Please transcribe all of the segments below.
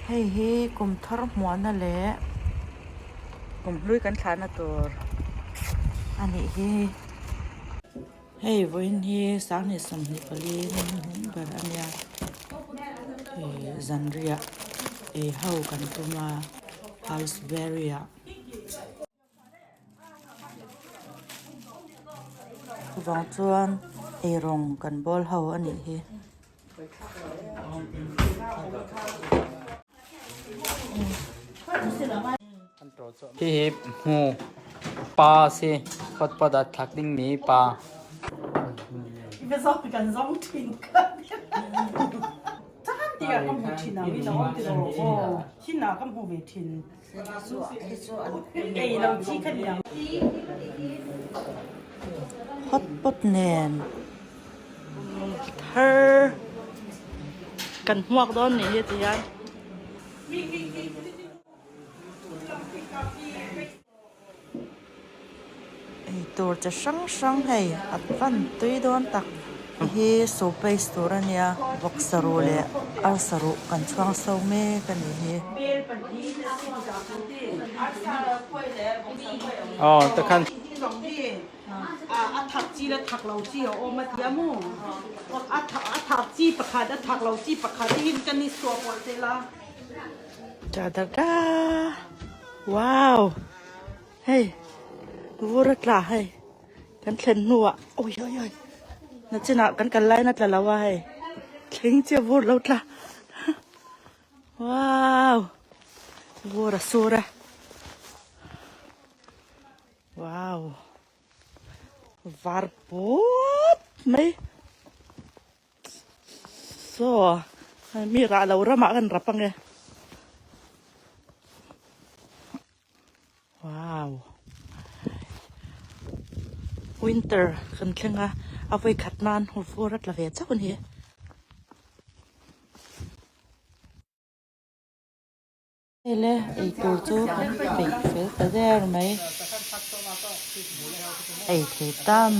Hei hi kum thar hmuahna leh kum hlui kan thlahna tur a nih hi. Hei vawiin hi 2024 ni hnuhnung ber a nia. Ih zanriah ei ho kan tum a Halsbury ah. Chuvang chuan eirawng kan bawl ho a nih hi. Hihi hmu pa a si. Hotpot ah thlak dingmi pa. Hotpot nen thar kan hmuak dawn nih hi ti hian. Eitur chi hrang hrang hei a van tui dawn tak hi soup paste tur a nia vawksa ruh leh arsa ruh kan chhuang so mek a nih hi. Da da da wow. Hei vur a tla hei kan thlen hnuah awi awi awi nachinah kan kal laiin a tla lo a hei thleng chiah vur lo tla wow vur a sur a wow var put mai Saw mi rah lo ramah kan rap ange. Wow. Winter kan thleng a, a vawi khat nan vur a tla ve chauh a ni. Hei le eitur chu kan peih fel ta der mai. Ei thei tam.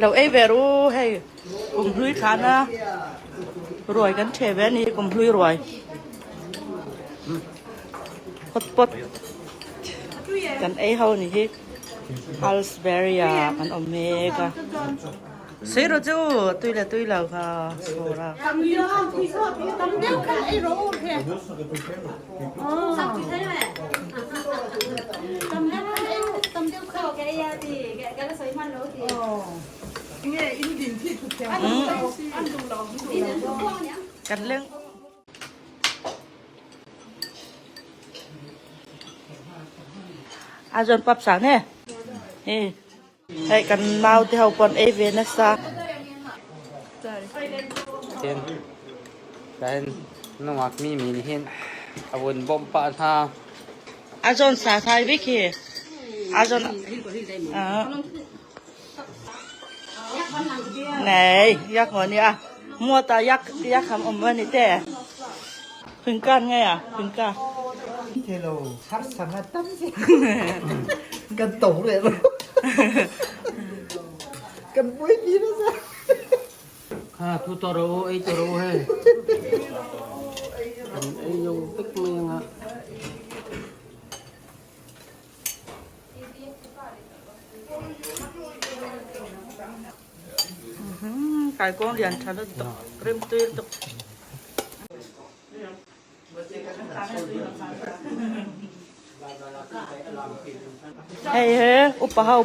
Lo ei ve ru hei kum hlui thlana ruai kan ṭhe ve a ni kum hlui ruai hot pot kan ei ho ni hi. Halsbury ah kan awm mek a sei rawh chu tui leh tui lo kha chhawr a. Kan leng. A zawn pap sang nge hei hei kan nau te ho pawn ei ve nasa. Tin kahin nungak mi mi nih hin a vun bawmh pah hna. A zawn sa thai bik hi a zawn nei yak maw nia muat ah yak yak ham awm a ni te Phingkan nge a phingka. Hello har sana tam si kan to le lo kan buai pi na sa. Kha thu to ro ei to ro he. Kan ei yo vek mai anga. Kaikuang lian tha lutuk rimtui lutuk. Hei he upa ho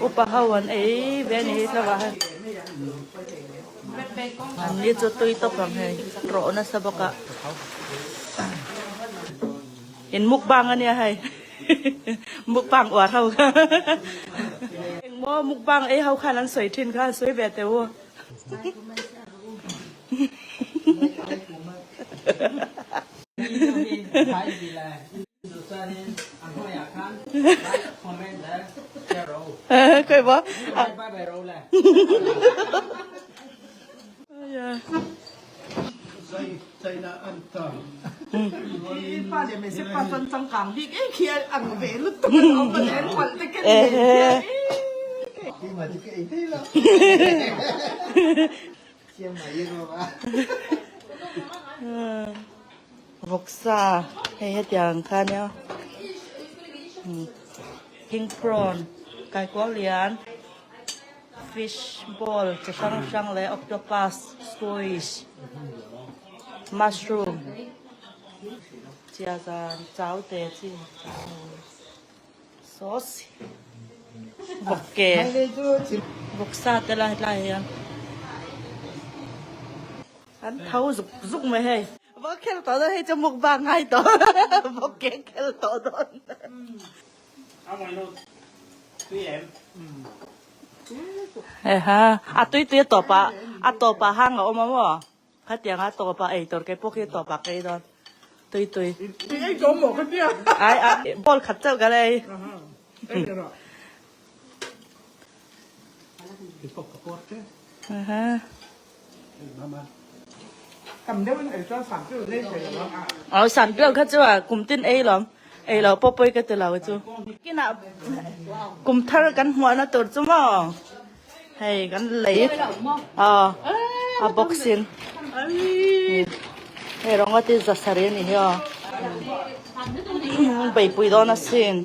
upa ho an ei ve a ni hi thlavah hian an ni chu tui tawp ang hei rawh nasa bawk a. In mukbang a nia hei mukbang uar ho kha engmaw mukbang ei ho khan an sawi thin kha an sawi ve teh u. Khawi maw. Vawksa hei hetiang ang kha nia king prawn kaikuang lian fish ball chi hrang hrang leh octopus squid mushroom chia zan chau te chi sauce vawk ke vawksa te la hetlai ah hian. An tho zuk zuk mai hei. Vawk khel tawh dawn hei chu mukbang ngai tawh vawk ke khel tawh dawn. Hei ha a tui tui a tawp ah a tawp ah hang a awm a maw khatiang a tawp ah ei tur kei pawh khi a tawp ah ka ei dawn tui tui. Ai a bowl khat chauh ka la ei. Aw san deuh kha chu a kum tin ei lawm ei lo pawh pawi ka ti lo chu kinah kum thar kan hmuahna tur chu maw hei kan lei aw a box in hei rawng a ti za sarih a ni hi aw beipui dawn asin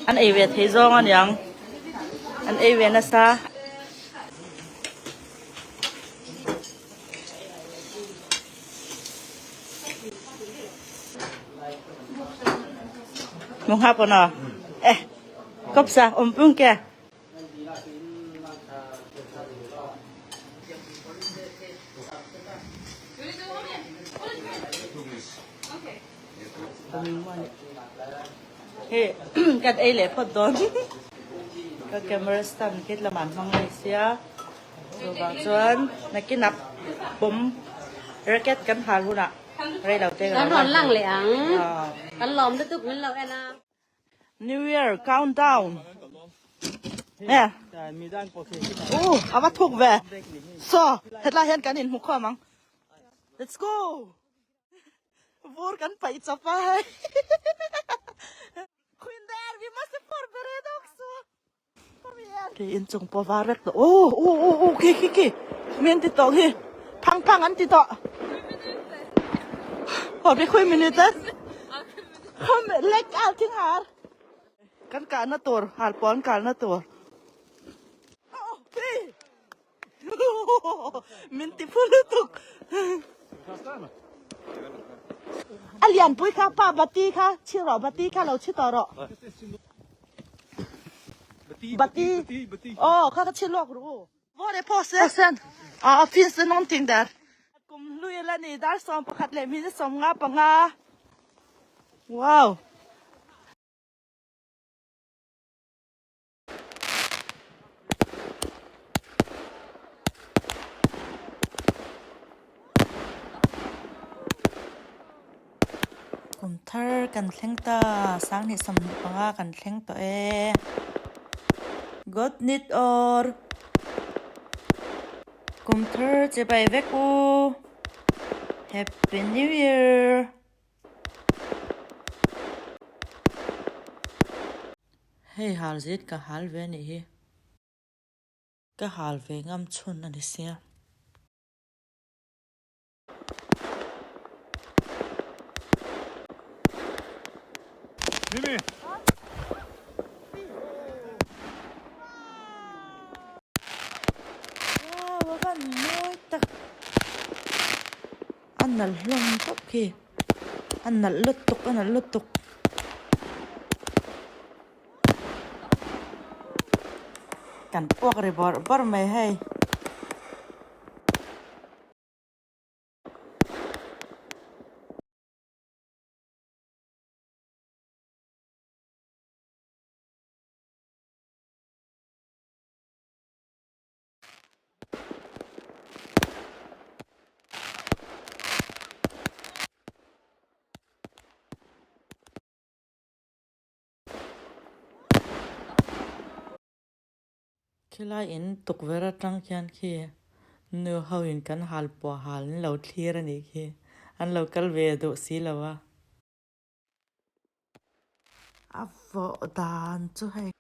an ei ve thei zawng aniang an ei ve nasa. Mong hap ano? Eh, kopsa, umpung ke. Hei kan ei leh phawt dawn ka camera stand khi lamah an hmang mai sia chuvang chuan nakinah pawm racket kan hal hunah rei lo te kan rawn lang leh ang kan lawm lutuk min lo en a. New Year countdown nge uh a va thuk ve saw hetlai hian kan inhmu khawm ang let's go. Vur kan paih chawp a hei. Queen there vi must for bere också. Kom igen. Ki in chung pawh var vek tawh. Oh oh oh oh ki ki ki. Mi an ti tawh khi. Phang phang an ti tawh. Har vi sju minuter? Kom lägg allting här. Kan kahna tur, halpawh an kahna tur. Oh, ki. Min ti phu lutuk. A lianpui kha pa bati kha chhi rawh bati kha lo chhi tawh rawh. Bati aw kha kha chhi lawk ru. Var är påse? Sen. Ja, finns det någonting där? Kum hlui la ni dar 11 leh min 15. Wow. Kum thar kan thleng ta, sanghnih 25 kan thleng tawh e. Good night or. Kum thar chibai vek u. Happy New Year. Hei hal zet ka hal ve anih hi. Ka hal ve ngam chhun a ni sia. Wow a van mawi tak. A nalh hlawm tawp khi. A nalh lutuk a nalh lutuk. Kan puak ri bawrh bawrh mai hei. Khilai in tukverh atang khian khi nu ho in kan hal puah hal an lo thlir a nih khi an lo kal ve duh si lo a. A vawh dan chu hei.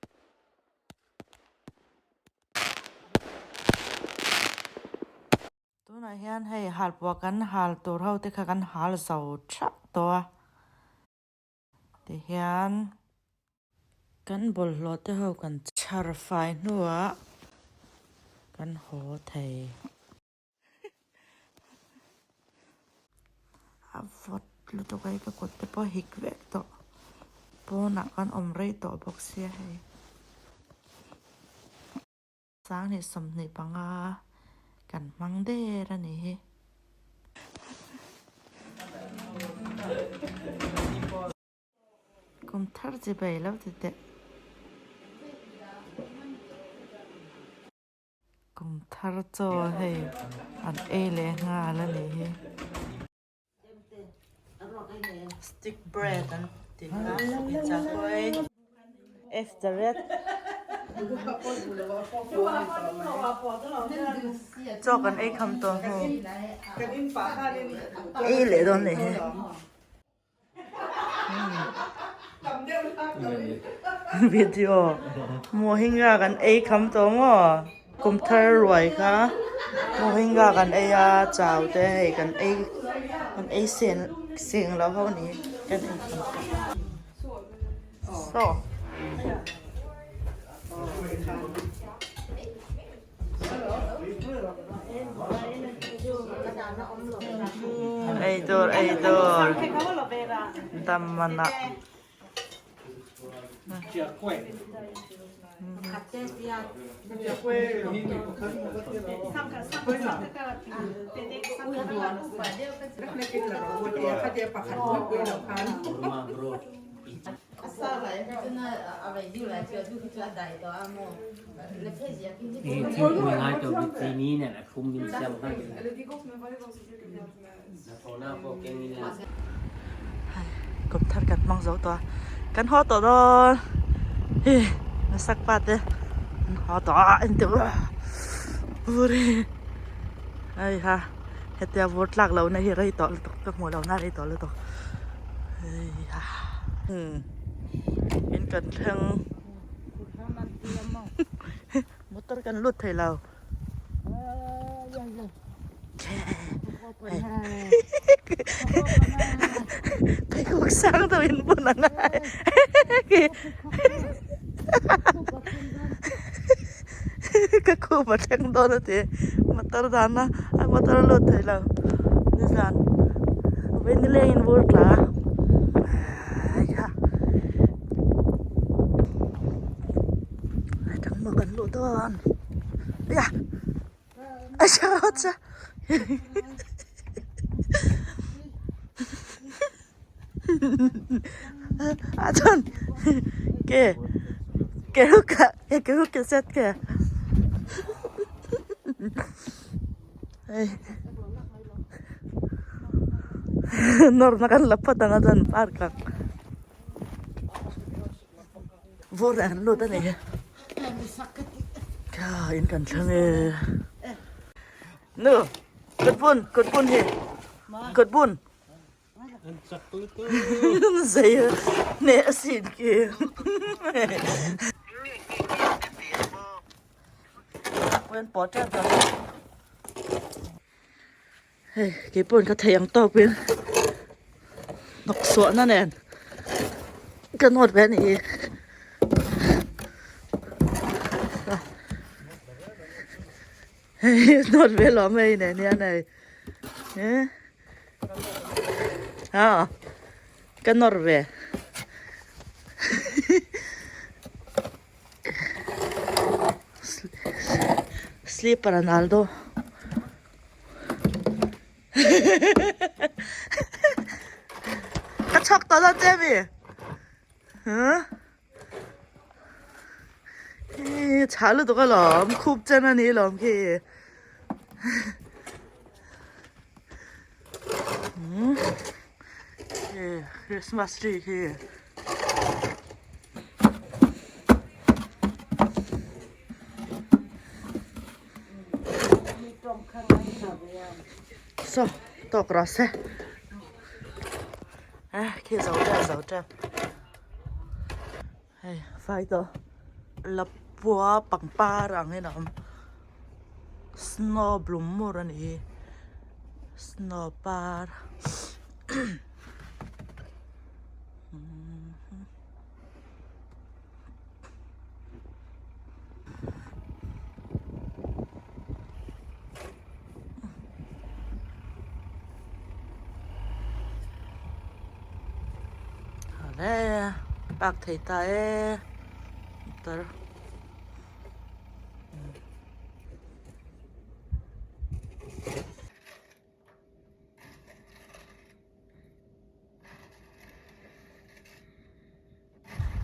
Tunah hian hei halpuah kan hal tur ho te kha kan hal zo thap tawh a tihian kan bawlhhlawh te ho kan chhar fai hnuah kan haw thei. A vawt lutuk a hei ka kut te pawh hik vek tawh pawnah kan awm rei tawh bawk sia hei. 20 25 kan hmang der a ni hi. Kum thar chi bai lo ti teh. Kum thar chaw hei an ei leh nghal a ni hi. Stick bread an tih kha i chak hawi. F the red. Chaw kan ei kham tawh hnu. Ei leh dawn leh hi. Video Mohinga kan ei kham tawh maw kum thar ruai kha Mohinga kan ei a chau te hei kan ei kan ei seng seng lo ho ni kan ei kham tawh saw. Ei tur ei tur dam man ah. Kum thar kan hmang zo tawh a, kan haw tawh dawn hi nasak pa te an haw tawh a en teuh a vur hi hei ha hetia vur tlak loh na hi rei tawh lutuk ka hmuh loh na rei tawh lutuk hei ha in kan thleng. Motor kan lut thei lo. Pheikhawk sang deuh in bun a ngai. Ka khup a thleng dawn a ti. Motor dan a motor a lut thei lo. Nizan vawi nileng in vur tla a. Atang maw kan luh dawn ya acha acha a chuan ke ke huk ah ke huk ke set ke hei nawrna kan la phawt ang a chuan park ang. Vawr leh an lut a ni. Kha in kan thleng e. Nu, kut bun, kut bun hi. Kut bun. Zei ne a sin ki. Quên bỏ treo rồi. Hei keipawhin ka thei ang tawkin hnawk suahna nen ka nawt ve a ni hi. Hei nawt ve lo mai nen hian hei ha ka nawr ve. Slipper an al dawn. Ka chhawk tawh lo che mi? Huh? Hi chhah lutuk alawm khup chen a ni alawm khi. Hmm. Christmas tree khi. Saw tawk rawh se a khi zo tep zo tep hei fai tawh lapua pangpar ang in a awm snow blum mur a ni hi. Snow par Awle park thei ta e motor.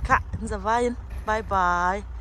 Kha an za vaiin bye bye.